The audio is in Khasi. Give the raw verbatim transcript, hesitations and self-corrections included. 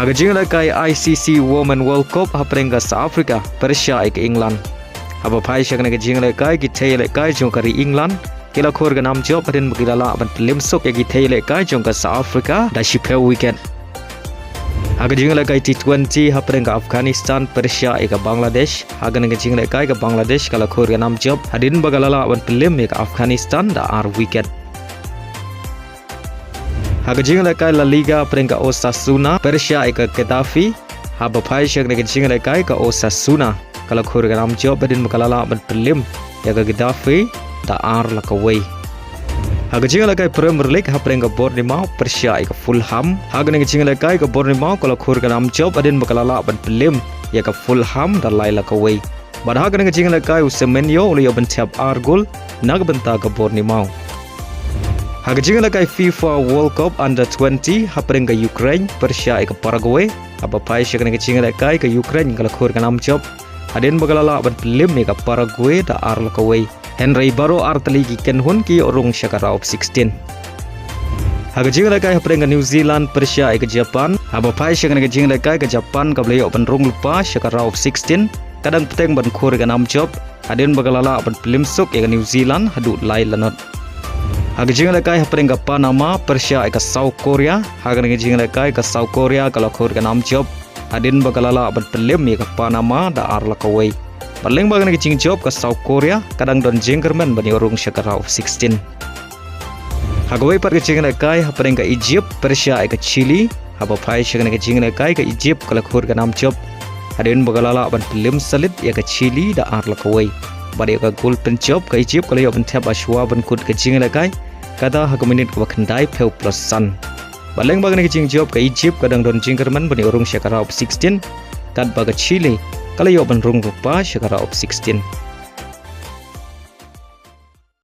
Ha ka jingïalehkai I C C Women World Cup hapdeng ka South Africa pyrshah ïa ka England. Haba phai sha kane ka jingïalehkai, ki thei ïalehkai jong ka ri England ki la khur ka nam jop hadien ba ki la lah ban pynlem suk ïa ki thei ïalehkai jong ka South Africa da shiphew wicket. Ha ka jingïalehkai T twenty hapdeng ka Afghanistan pyrshah ïa ka Bangladesh, ha kane ka jingïalehkai ka Bangladesh ka la khur ka nam jop hadien ba ka la lah ban pynlem ïa ka Afghanistan da ar wicket. Ha ka jingïalehkai La Liga hapdeng ka Osasuna pyrshah ïa ka Getafe. Haba phai sha kane ka jingïalehkai, ka Osasuna ka la khur ka nam jop hadien ba ka la lah ban pynlem ïa ka Getafe da ar la kawei. Ha ka jingïalehkai Premier League hapdeng ka Bournemouth pyrshah ïa ka Fulham. Ha kane ka jingïalehkai ka Bournemouth ka la khur ka nam jop hadien ba ka la lah ban pynlem ïa ka Fulham da lai la kawei. Bad ha kane ka jingïalehkai u Semenyo u la ïoh ban thep ar gol na ka bynta ka Bournemouth. Ha ka jingïalehkai FIFA World Cup Under twenty hapdeng ka Ukraine pyrshah ïa ka Paraguay. Haba phai sha kane ka jingïalehkai, ka Ukraine ka la khur ka nam jop hadien ba ka la lah ban pynlem ïa ka Paraguay da ar la kawei. Hynrei baroh ar tylli ki kynhun ki ïoh rung sha ka round of sixteen. Ha ka jingïalehkai hapdeng ka New Zealand pyrshah ïa ka Japan. Haba phai sha kane ka jingïalehkai, ka Japan kaba la ïoh ban rung lypa sha ka round of sixteen ka dang bteng ban khur ka nam jop hadien ba ka la lah ban pynlem suk ïa ka New Zealand haduh lai la not. Ha ka jingïalehkai hapdeng ka Panama pyrshah ïa ka South Korea. Ha kane ka jingïalehkai, ka South Korea ka la khur ka nam jop hadien ba ka la lah ban pynlem ïa ka Panama da ar la kawei. Bad lyngba kane ka jingjop, ka South Korea ka dang don jingkyrmen ban ïoh rung sha ka round of sixteen. Ha kawei pat ka jingïalehkai hapdeng ka Egypt pyrshah ïa ka Chile. Haba phai sha kane ka jingïalehkai, ka Egypt ka la khur ka nam jop hadien ba ka la lah ban pynlem salit ïa ka Chile da ar la kawei. Bad ïa ka gol pynjop, ka Egypt ka la ïoh ban thep ha shuwa ban kut ka jingïalehkai, kata ha ka minit kaba khyndai phew plus san. Bad lyngba kane ka jingjop, ka Egypt ka dang don jingkyrmen ban ïoh rung sha ka round of sixteen, katba ka Chile ka la ïoh ban rung lypa sha ka round of sixteen.